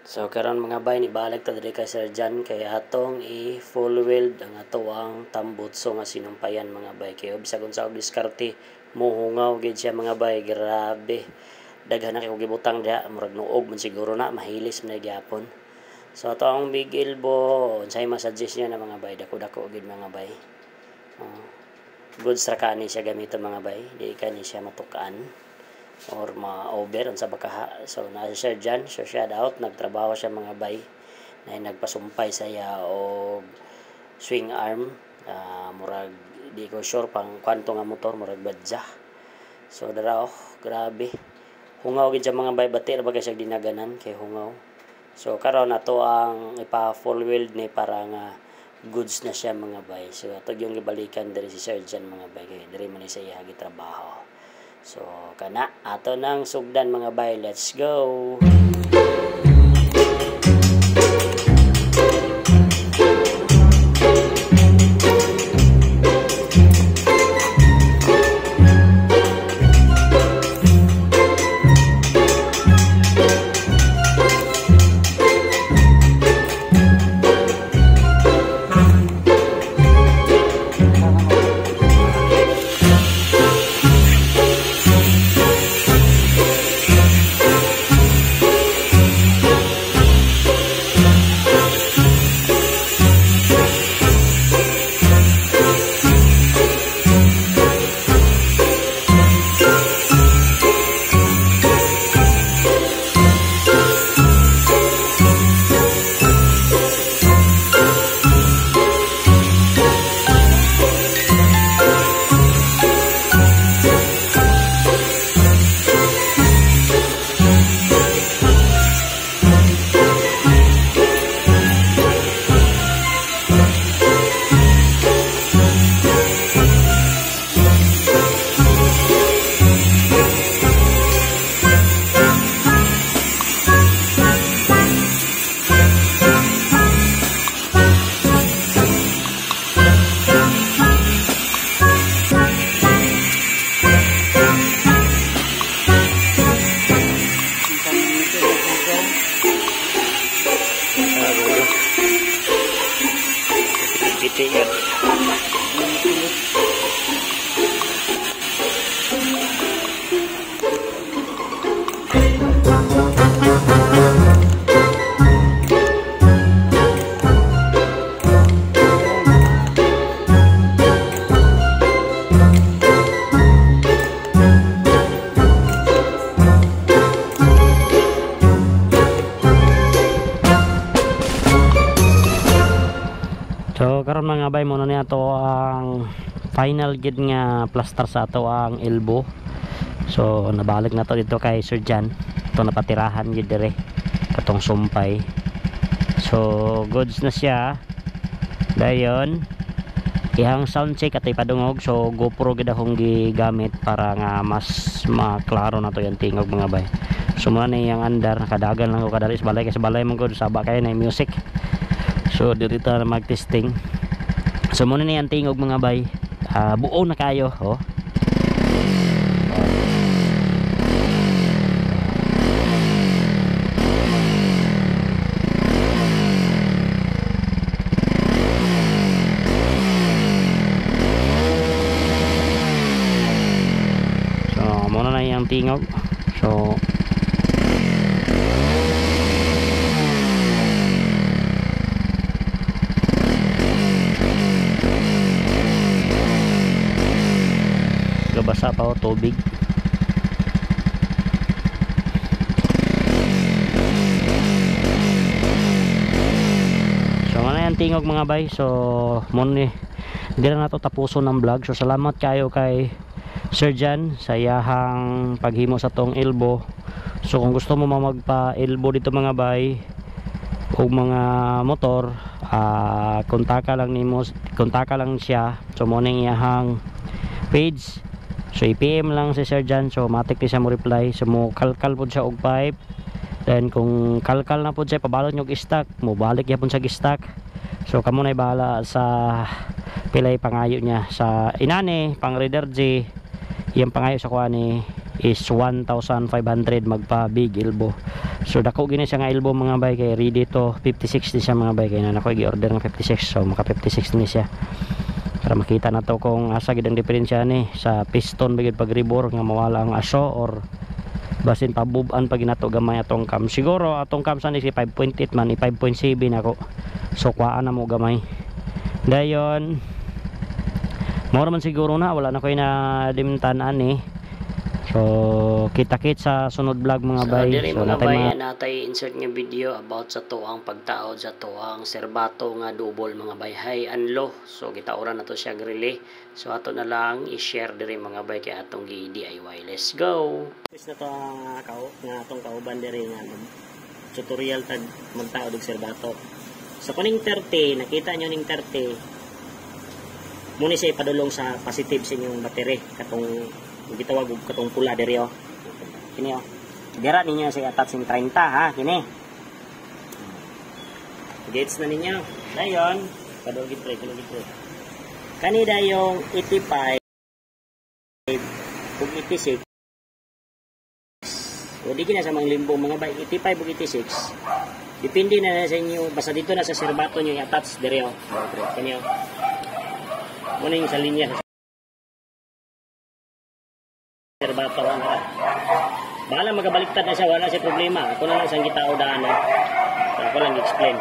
So karon mga bay, nibalik ta diri kay Sir John kay atong i full weld ang ato ang tambutso nga sinumpayan mga bay. Kay bisag unsa og diskarte, muhungaw gid siya mga bay, grabe. Daghan na kay og gibutang diha, murag nuog man siguro na, mahilis man gyapon. So ato ang big elbow, unsay ma-suggest niya na mga bay, dako-dako gid mga bay. Goods ra kani siya gamiton mga bay, di kani siya matukan or ma-over unsa ba kaha. So naa si Sir John, so shout out, nagtrabaho siya mga bay na nagpasumpay sa iya og swing arm, murag di ko sure pang kwanto nga motor, murag badya. So dara oh, grabe. Hungaw gid siya mga bay, bati ra ba kay siya dinaganan kay hungaw. So karon ato ang ipa full weld ni para nga goods na siya mga bay. So ato yung gibalikan diri si Sir John mga bay kay diri man ni sa iya gitrabaho. So kana ato nang sugdan mga bay, let's go. So karon mga bay, muna niya to ang final gid nga plaster sa ato ang elbow. So nabalik na to dito kay Sir John. Ito napatirahan gid dire katong sumpay. So goods na siya. Dayon ihang sound check at ipadungog. So GoPro gid akong gigamit para nga mas maklaro na to yung tingog mga bay. So muna na iyang andar, nakadagan lang ko kadali sa balay kasi balay man gud saba kayo na music. So dito na mag-testing. So muna na yung tingog mga bay. Buo na kayo, oh. So muna na yung tingog. So basa pa o tubig. So ano yan tingog mga bay. So muna hindi na nato tapuson ng vlog. So salamat kayo kay Sir John sa iyahang paghimo sa tong elbow. So kung gusto mo magpa elbow dito mga bay o mga motor, kontaka lang nimo, kontaka lang siya. So mo ning iyahang page. So i-PM lang si Sir John, so matik ni siya mo reply. So mo kalkal pud siya og pipe. Then kung kalkal na pud siya, pabalot nyo og stock, mo balik gyapon siya stock. So kamo nay bahala sa pilay pangayo niya sa inani pang Raider J, iyang pangayo sa kuha ni is 1,500 magpa big elbow. So dako gini siya nga elbow mga bay kay ready to 56 din siya mga bay kay na ako gi-order nga 56, so maka 56 ni siya. Para makita na to kung asa gid ang diferensya ni sa piston ba gid pag rebore nga mawala ang aso or basin pabuban pag ginato gamay atong cam. Siguro atong cam sa ni si 5.8 man i 5.7 ako. So kuhaan na mo gamay. Dayon mao man siguro na wala na koy na limtan ani. So kita-kit sa sunod vlog mga bay. So, diri so, mga natay bay, mga natay insert nga video about sa tuang pagtaod sa tuang serbato nga double mga bay, high and low. So gitauran na to siya relay. So ato na lang i-share diri mga bay kay atong gi-DIY. Let's go. Is na to ang nga atong kauban diri nga tutorial tag magtaod og serbato. So kuning 30, nakita nyo ning 30. Muna siya ipadulong sa positive sa inyong battery katong gitawag og katong pula diri oh. Kini oh. Dira ninyo siya attach ning 30 ha, kini. Gates na ninyo. Dayon, padulong gid pre, padulong gid pre. Kani dayong 85 ug 86. O di kina sa mga limbo mga bay, 85 ug 86. Depende na sa inyo, basta dito na sa serbato nyo i-attach diri oh. Kini oh. Muna yung sa linya sa serbato ano. Bahala magabaliktad na siya, wala siya problema. Ako na lang siyang gitao daan. So, ako lang explain.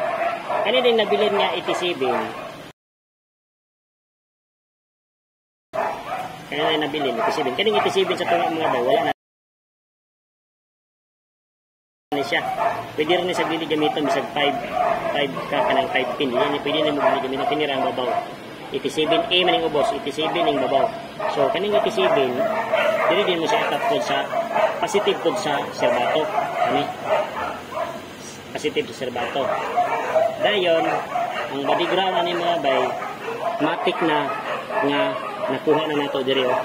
Kani din nabilin nga 87. Kani na nabilin 87. Kaning 87 sa tunga mga bay, wala na ni siya. Pwede rin sa dili gamiton bisag 5 ka kanang 5 pin. Dili pwede na mo dili gamiton kini ra ang babaw. 87A man ning ubos, 87 ning babaw. So kaning 87 dili din mo siya attach pod sa positive pod sa serbato. Kani positive sa serbato. Dayon ang body ground ani mga bay matic na nga nakuha na nato diri oh.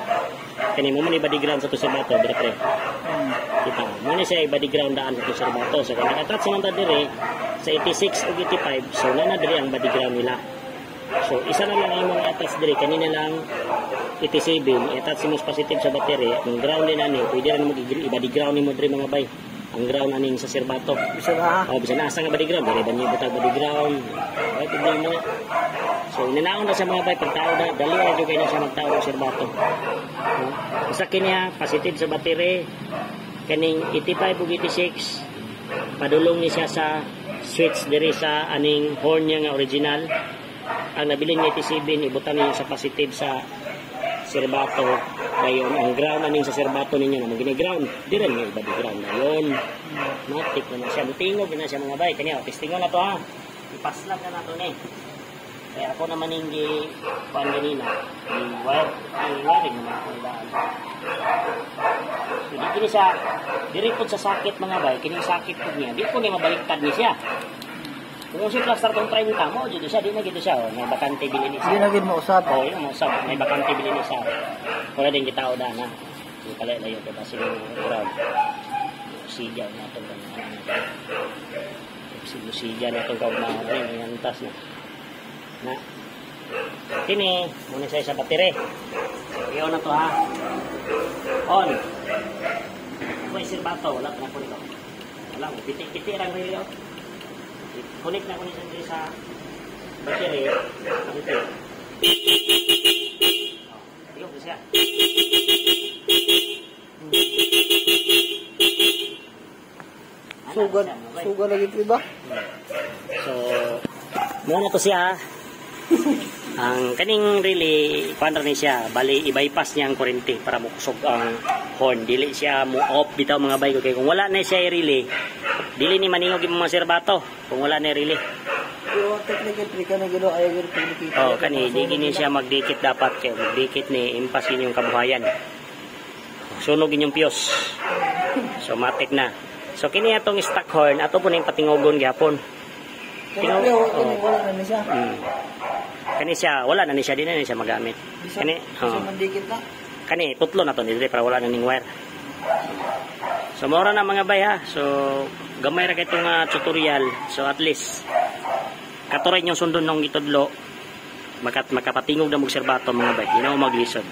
Kani mo man body ground sa to serbato diri pre. Kita mo ni siya body ground daan sa to serbato. So kung naka-attach man ta diri sa 86 ug 85, so na diri ang body ground nila. So isa na lang imong attach diri kanina lang 87 i-attach mo sa positive sa battery, ang ground din ani pwede ra nimo i-body ground nimo diri mga bay. Ang ground aning sa serbato. Bisa na. Oh, bisa na asa nga body ground, diri ba niyo butag body ground. Ay problema na. So inanaon na sa mga bay pagtao na dali ra jud kay na siya magtao og serbato. No? Usa kini positive sa battery kaning 85 ug 86 padulong ni siya sa switch diri sa aning horn niya nga original. Ang nabilin nga 87 ibutan ninyo sa positive sa serbato. Dayon ang ground aning sa serbato ninyo na magini ground diri nga iba di ground dayon. Matik na siya mutingog na siya mga bay. Kanya testingon na to ha. Ipaslag na nato ni. Kaya ako naman hindi kuan ganina, i-wire, i-wiring naman ako daan. So di kini siya diri pud sa sakit mga bay, kining sakit pud niya, di ko ni mabaliktad ni siya. Kung si plaster tong 30 mo, dito siya, di na gito siya, oh, may bakante bilin Di siya. na gid mo usab. Oh, yun mo usab, may bakante bilin siya. Wala din kita daan ha. Di pala layo kay basi ground. Siga na itong ganyan. Siga na itong kaugmahan rin, inantas na. Na. Kini, muna siya sa battery. So, iyon na to ha. On. May sirbato, wala pa na ko nito. Wala, piti-piti lang really oh. Connect na ko niya sa battery. Piti. Oh, tingnan ko siya. Sugad, sugad lagi pre ba? So, muna to siya. Ang kaning really kuan ra ni siya, bali i-bypass niya ang kuryente para mokusog ang horn. Dili siya mo off bitaw mga bay kay kung wala na siya relay, dili ni maningog imong mga serbato kung wala na relay. Pero technically pre kani gino ayaw gid pagdikit. Oh, kani di gini siya magdikit dapat kay magdikit ni impas inyong kabuhayan. Sunog inyong piyos. So matik na. So kini atong stock horn ato po ning patingogon gyapon. Tingog, oh. Wala na ni siya. Kani siya, wala na ni siya, di na ni siya magamit. Kani, oh. Kani putlo na to diri para wala na ning wire. So mora na mga bay ha. So gamay ra kay itong tutorial. So at least katuray inyong sundon nung gitudlo, makapatingog na mog serbato mga bay. Di na mo maglisod.